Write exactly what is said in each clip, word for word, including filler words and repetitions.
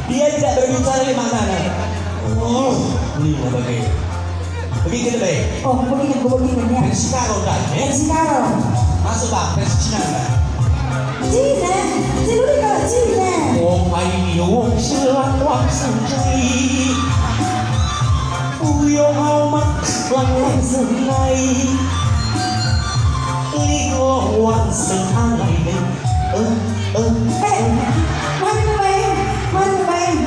Dia tidak berbicara lima nana. Oh, lima bagi. Bagi ke lebih. Oh, begini, begini ya. Versi Karo tadi. Versi Karo. Masuk, Pak, versi Cina. Cina, Cina kalau Cina. Oh, ai, yo, wong selang wang senjai. Uyo amat lang wang senai. Ligo wang senalai. Eh, eh, eh. Mari main, mari main.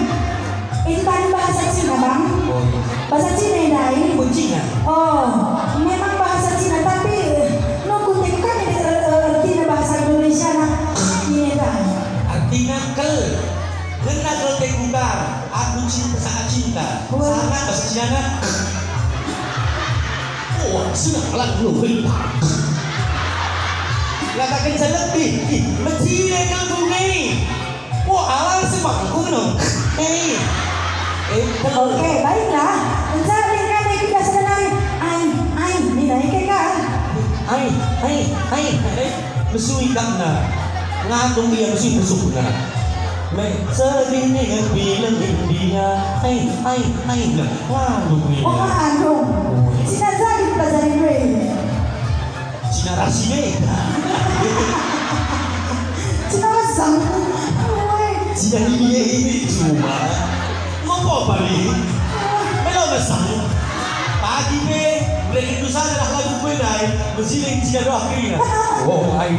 Itu tadi bahasa Cina, Bang. Oh, iya. Bahasa Cina ya, Dai? Bukan Cina. Oh, memang bahasa Cina, tapi, eh, nunggu tengok kan ini, eh, eh, artinya bahasa Indonesia, nah. Ini, Dai. Artinya kel. Ngena kel tengok kan. Aku cinta, sangat cinta. Wah. Sangat bahasa Cina, nah. Wah, senang lah, lu, wih. Ngataken saya lebih, ih, mecile kal bunga. Wah, alang semangkung no. Eh. Eh, betul. Oke, baiklah. Jadi kami kita sebenarnya, ai, ai, nilai ke kan? Ai, ai, ai. Eh, mesui kamna. Ngandung ia mesui besukna. Me, sedih nih film India. Ai, ai, ai. Nah, ngandung ia. Oh, ngandung. Oh, iya. Sina jadi pelajarin gue. Cina rasi e. Cina mesang. Woi. Cina ini, ini cuma. Ngopo bali? Melo mesang. Pagi pe, mereka tu sana dah lagu kue dai. Mesiling Cina doang kerina. Oh, ai.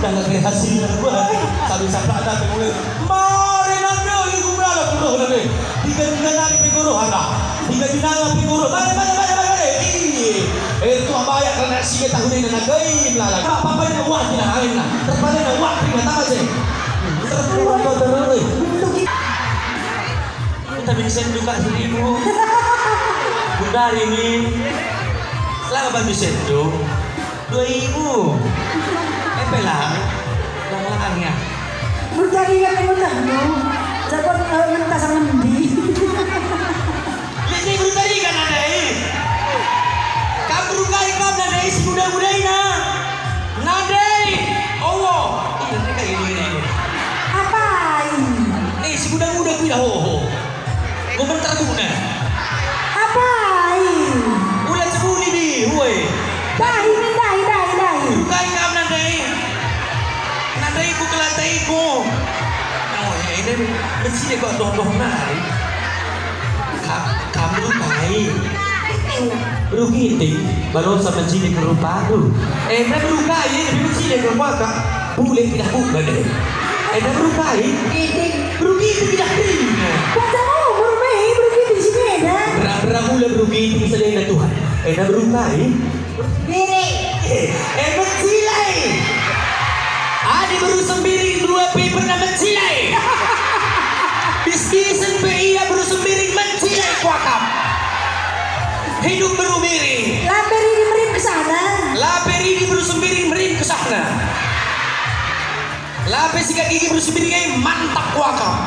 Dah nggak berhasil dah gua. Sambil saklak dah, tengok. Mari nande, ibu melala kuroh nande. Tiga-tiga nari pe kuroh anda. Tiga-tiga nari pe kuroh. Mari, mari, mari, mari, mari. Iye. Eh, tua bayak kerana si tahun ini nagai melala. Apa-apa ini wah tidak lain lah. Terpadu wah terima kasih. Terpadu terpadu. Tapi di sendu kak seribu. Bundari ini. Selamat bantu sendu. Dua ribu. Epe lang. Lang-lang ya. Bundari kan yang utah lu. Jago, eh, mentah sama endi. Lagi bundari kan ada, eh. Kamu rukai kam ada, eh, si muda-muda ini. Nadai! Allah! Ih, nanti kayak gini, gini, gini. Apai? Eh, si muda-muda ku dah, ho, ho. Gua bentar guna. Apai? Ulah cebuni di, woi. Dahi, dahi, dahi, dahi. Rukai kam nadai. Nadai ku kelatai ku. Oh, ya, ini mesti deh kok doh-doh nari. Ka-, kamu rukai. Beru Ginting, balosa mencili kerupaku. Enda beru kai, enda mencili kerupaku. Bule tidak buka deh. Enda beru kai. Ginting. Beru Ginting tidak terima. Baca umur meh, beru Ginting si enda. Berang-berang mula beru Ginting sedena Tuhan. Enda beru kai. Diri. Eh, eh, mencilai. Adi beru Sembiring dua pe pernah mencilai. Biskisen pe ia beru Sembiring mencilai kuakap. Hidup beru Biring. Lape ridi merim ke sana. Lape ridi beru Sembiring merim ke sana. Lape sikat gigi beru Sembiring ai mantap kuakap.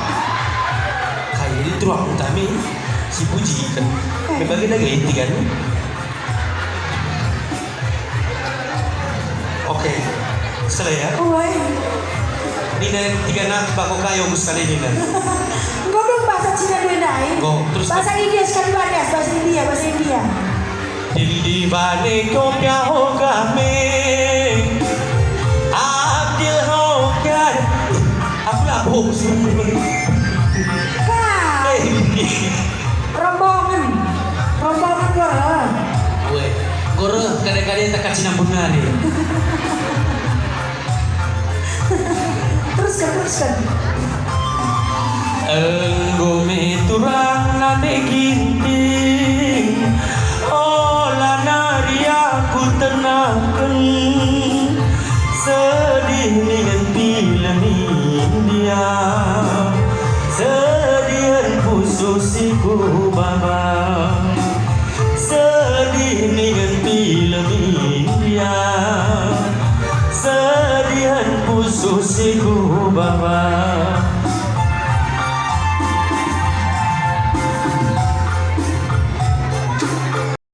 Kai ini tuang utami si puji kan. Kembali lagi inti kan. Oke, selai ya. Woi. Nina tiga nak bako kayo ku sekali nina. Enggo dong bahasa Cina dua ndai. Enggo, terus bahasa India sekali dua ndai, bahasa India, bahasa India. Dil diwane ko pya hoga me, ab dil hoga. Aku lah bohong sebenarnya. Kak. Eh, ini. Rombongan, rombongan gua. Weh, gua kade-kade tak kaci nampun nari. Teruskan, teruskan. Enggo me turang nande Ginting, ola nari aku tenaken. Sedih ningen pilem India, sedihen pusuh si ku baba. Sedih ningen pilem India, sedihen pusuh si ku baba.